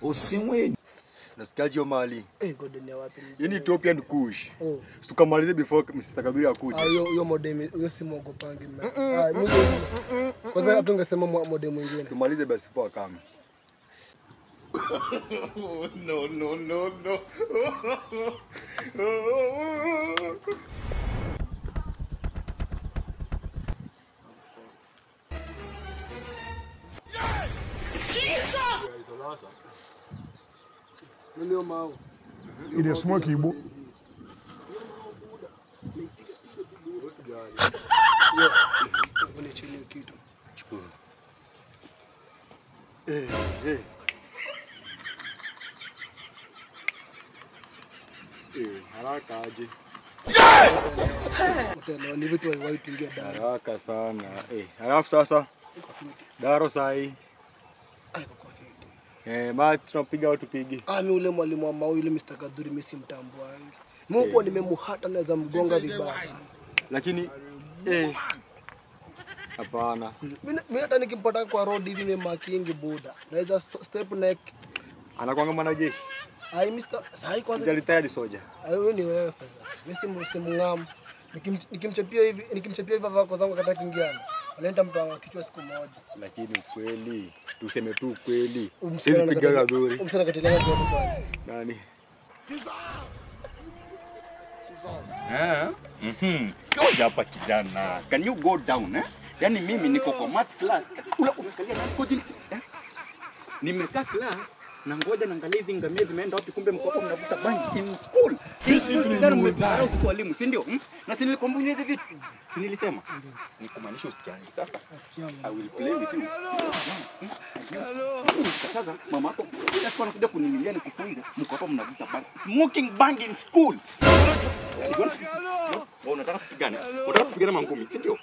Usimwe. Nasikiaje mali? Eh, God ni wapi mzee? Yini Ethiopian kush. Tukamalize before Mr. Kaduri akuje. Ah, hiyo modem, hiyo si muogopangi mimi. Ah, mimi kwanza tungesema modem mwingine. Tumalize basi kwa kama. No, no, no, no. It is smoky, Igbo. Haraka aje. Ni vitu waitingia daro. Haraka sana. Alafu sasa daro sahi. Maths tunapiga au tupige? Ah, mimi ule mwalimu wa Mau yule Mr. Kaduri mimi simtambuangi. Mimi huko nimemuhata naweza mgonga vibaya sana. Lakini hapana. Mimi hata nikimpata kwa road hivi nimemakingi buda. Naweza step neck. Anakuanga mwanajeshi. Ai Mr. Sahi kwanza. Retired soldier. Wewe ni wewe sasa. Mimi si mng'amu. Nikimchapia hivi, nikimchapia hivi vako zangu kata kingiana. Alenta mtu wangu kichwa siku moja. Lakini ukweli, tuseme tu ukweli. Siwezi piga Kaduri. Umsana katelanga kwa kwa. Nani? Ngoja hapa kijana. Can you go down eh? Yaani mimi niko kwa math class. Ula umekalia nani koji? Nimekaa class na ngoja naangalia hizi ngamia zimeenda wapi, kumbe mko hapo mnavuta bangi in school. Kijana mmedharau sisi walimu, si ndio? Na si nilikwambia hizi vitu. Si nilisema? Nikumaanisha usikiangi sasa. I will play with you. Kataza mama yako kila siku anakuja kunililia nikufunze, mko hapo mnavuta bangi. Smoking bangi in school. Wewe unataka kupigana? Unataka kupigana mangumi, si ndio?